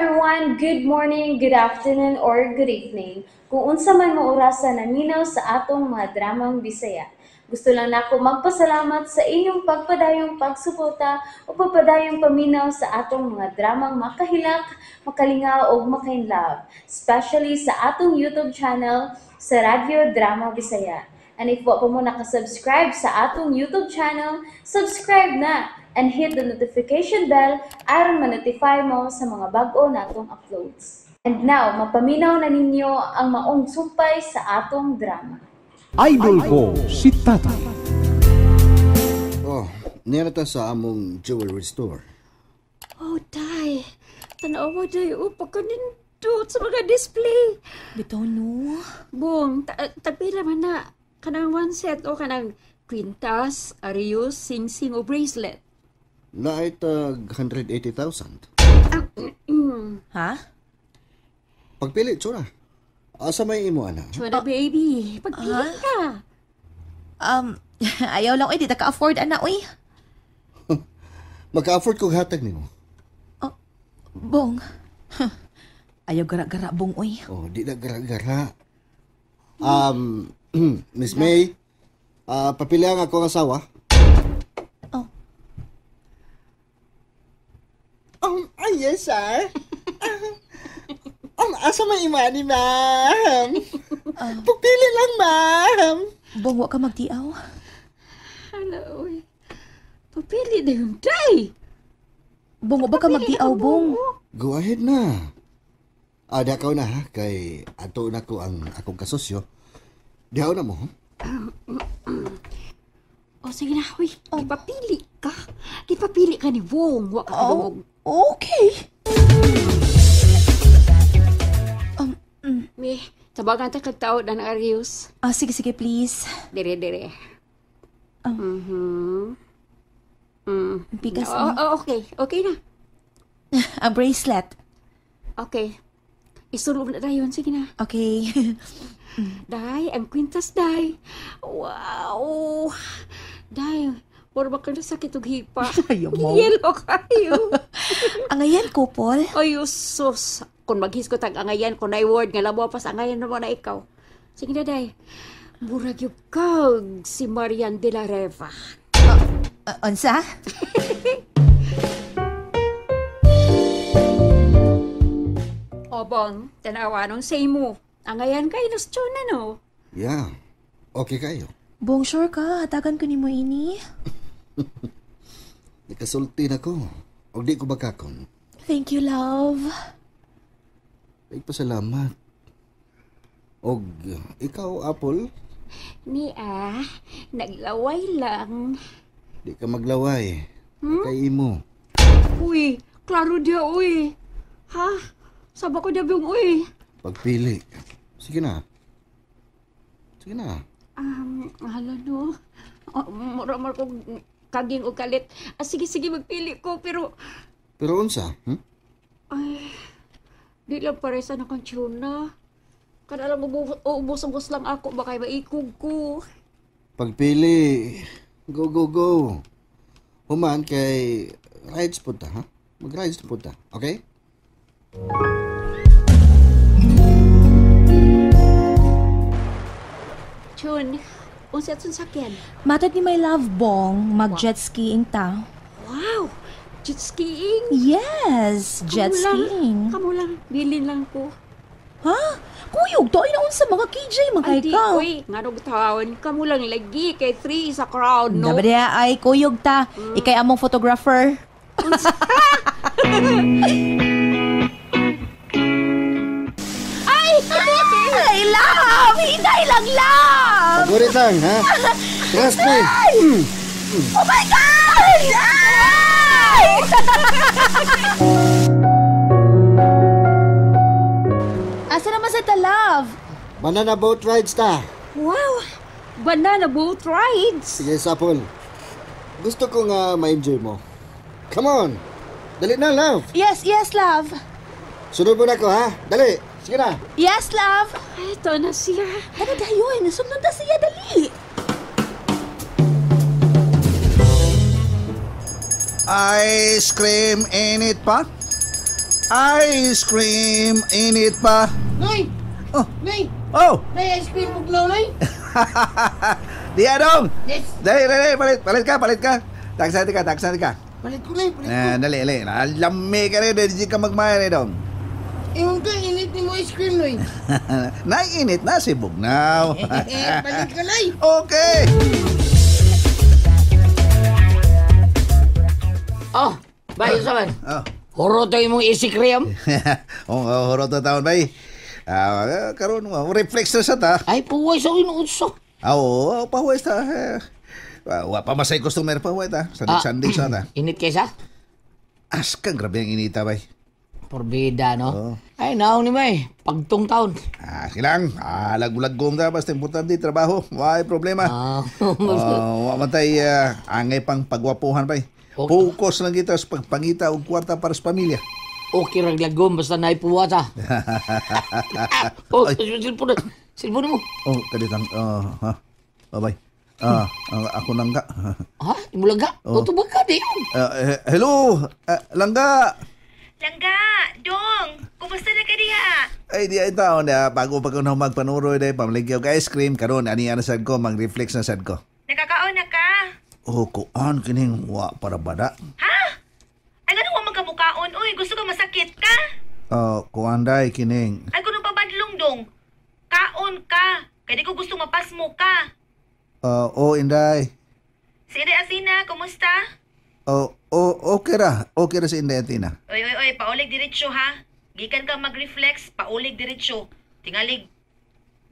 Everyone! Good morning, good afternoon, or good evening. Kung unsa man mo orasa naminaw sa atong mga dramang Bisaya. Gusto lang nako magpasalamat sa inyong pagpadayong pagsuporta o pagpadayong paminaw sa atong mga dramang makahilak, makalingaw o makainlove, especially sa atong YouTube channel sa Radyo Drama Bisaya. And if wa pa mo nakasubscribe sa atong YouTube channel, subscribe na and hit the notification bell aron ma-notify mo sa mga bag-o natong uploads. And now, mapaminaw na ninyo ang maong sumpay sa atong drama. Idol ko si Tatay. Oh, nirata sa among jewelry store. Oh, day. Tanawa, day. Oh, pagkanindot sa mga display. Bitaw, no? Bong, tagpila man na. Kanang one set o kanang kwintas, arius, sing-sing o bracelet. Naay tag 180,000. Ha? Pagpili, tsura. Asa may imo, ana? Chuna, baby. Pagpili ka. Ayaw lang, oy. Di ta ka-afford, ana, oy. Maka-afford kong hatag nimo. Oh, Bong. Ayaw gara-gara, Bong, oy. Oh, di na gara-gara. Miss May, papili ang akong asawa. Oh. Yes, sir. Asa may imani, ma'am? Pagpili lang, ma'am. Bong, wa ka magtiaw. Hala, oy. Pagpili na yun, day. Bong, wa ba ka magtiaw, Bong? Go ahead na. Di na ha, kay ato na ko ang akong kasosyo. Dihaw na mo. Oh, sige na, uy. Oh. Gipapili ka. Gipapili ka ni Bong. Wa ka oh, okay. Mi, tabagan ta kag taod ang Arius. Ah, sige, sige, please. Dire, dire. Pikas oh, oh, okay. Okay na. A bracelet. Okay. Isulob na tayo. Sige na. Okay. Day, ang kwintas, day. Wow! Day, puro ba ka na sakit og hipa? Ayaw mo. Yelo kayo. Angayan, couple. Ay, sus. Kung maghiskot ang angayan, kung na-word nga labo pa sa angayan naman na ikaw. Sige na, day. Murag yung kag si Marian de la Reva. Unsa? Obong, tanawa nung say mo. Angayan kayo, nas tuna, no? Yeah. Okay kayo. Bong, sure ka. Hatagan ko ni mo ini. Nakasulti na ko. O di ko bakakon. Thank you, love. Ay, pasalamat. Og ikaw, Apple? Ni naglaway lang. Di ka maglaway. Kay imo. Uy, klaro diya, uy. Ha? Saba ko diya, biyong, uy. Pagpili. Sige na. Sige na. Hala no. Mura-mura kong kaging o kalit. Sige, sige, magpili ko, pero... Pero unsa? Ay, di lang paresa na kang tuna. Kada lang uubos-ubos lang ako, baka maikog ko. Pagpili, go, go, go. Human kay rides punta, ha? Mag-rides punta, okay? Chun, unsa atong sakyan? Matod ni my love, Bong, mag-jet skiing ta. Wow! Jet skiing? Yes, jet skiing. Kamu lang, bilin lang ko. Ha? Kuyog to, ay naon sa mga KJ, mga ay, di, ikaw. Uy, nganong taon, kamu lang lagi, kay 3 sa crowd, no? Dapat ay, kuyog ta. Ikay among photographer. Ay! Ay, love! Hinay lang, love! Pagurit lang, ha? Trust me! Oh my God! Ay! Asa naman sa ta, love? Banana boat rides ta. Wow! Banana boat rides! Sige, Sapol. Gusto ko nga ma-enjoy mo. Come on! Dali na, love! Yes, yes, love. Sunod mo na ko, ha? Dali! Sige na! Yes, love! Ay, ito na siya. Tara, dayon. Sunod na siya, dali! Ice cream init pa? Ice cream, init pa. Nay! Oh. Nay! Oh! Nay, ice cream bugnaw, Nay! Di adong! Yes! Dali, dali, palit, palit ka, palit ka. Taksan ka, taksan ka. Palit ko, Nay, palit ko. Ah, dali, dali. Lami ka rin, di ka magmaya ni dong. Ingon ka, init ni mo ice cream, Nay. Naiinit na si Bugnaw. Palit ka, Nay! Okay! Oh, bayo sa man. Oh. Huro to imong isi cream. Oh, huro to taon bay. Ah, karon mo, reflex na sa ta. Ay, puway sa inuutso. Ah, oo, pahuway ta. Eh, wa pa masay customer pahuway ta. Sandig-sandig sa ta. Init kaysa? Askang grabe ang inita bay. Porbida, no? Oo. Ay, naong ni May. Pagtong taon. Ah, silang. Ah, lagulagong ta. Basta importante, trabaho. Why problema. Ah. Oh, wa man tay angay pang pagwapuhan bay. Okay. Focus lang kita sa pagpangita og kwarta para sa pamilya. Okay rag lagom, basta naipuwa ta. Oh, silpon na. Silpon mo. Oh, kaditang oh, ha. Bye-bye. Ah, ako langga. Ha? Imulaga? Oh. Oh. Tubag ka, di yun. Hello, langga. Langga, Dong, kumusta na ka diha? Ay, di ay taon na bago pa ko na magpanuroy day pamaligyaw ka ice cream karon ani ana sad ko mag-reflex na sad ko. Nakakaon na ka? Oh, kuan kining wa para bada. Ha? Ay, ganun wa man kamukaon? Uy, gusto ka masakit ka? Oh, kuan day kining. Ay, kuno pabadlong, Dong. Kaon ka. Kaya di ko gusto mapasmo ka. Oh, inday. Si Inday Asina, kumusta? Oh, oh, okay ra. Okay ra si Inday Atina. Oy, oy, oy, paulig diretso ha. Gikan ka mag-reflex, paulig diretso. Tingalig,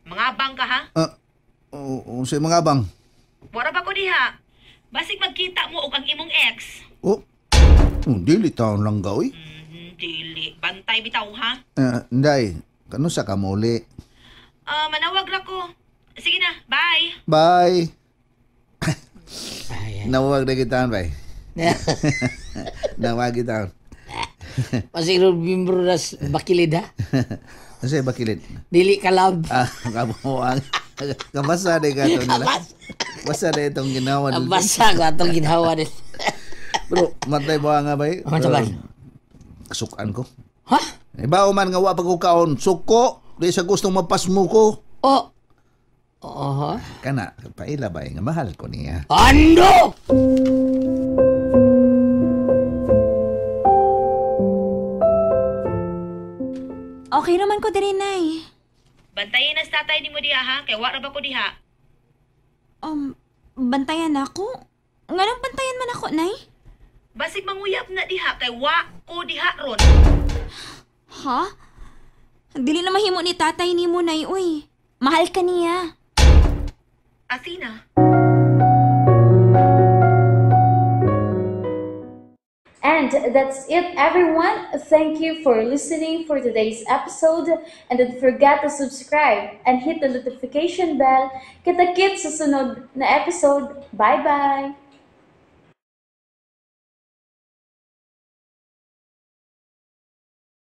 mga bang ka ha? Ah, oh, unsay mga bang? Wara ba ko diha? Basig magkita mo og ang imong ex. Oh, oh dili taon lang ga, oy. Dili. Bantay bitaw ha? Inday, kano sa kamuli? Ah, manawag ra ko. Sige na, bye. Bye. Ay, Nawag na kita, bay. Nawag kita. Masiro membro na bakilid, ha? Kasi bakilid. Dili ka love. Ah, kabuang. Kabasa na ka ito nila. Basa na itong ginawa nila. Basa ko atong ginawa nila. Bro, matay mo nga bay. Ano sa ba? Kasukan ko. Ha? Iba man nga wa pag kaon, suko. Di sa gustong mapasmo ko. Oh. Oh. Kana, paila ba nga mahal ko niya. Ando! Okay naman ko diri, Nay. Bantayin na sa tatay nimo diha ha, kay wa ra ba ko diha. Bantayan ako? Nganong bantayan man ako, Nay? Basig manguyab na diha kay wa ko diha ron. Ha? Dili na mahimo ni tatay nimo, Nay, uy. Mahal ka niya. Asina. And that's it, everyone. Thank you for listening for today's episode. And don't forget to subscribe and hit the notification bell. Kita-kits sa sunod na episode. Bye-bye!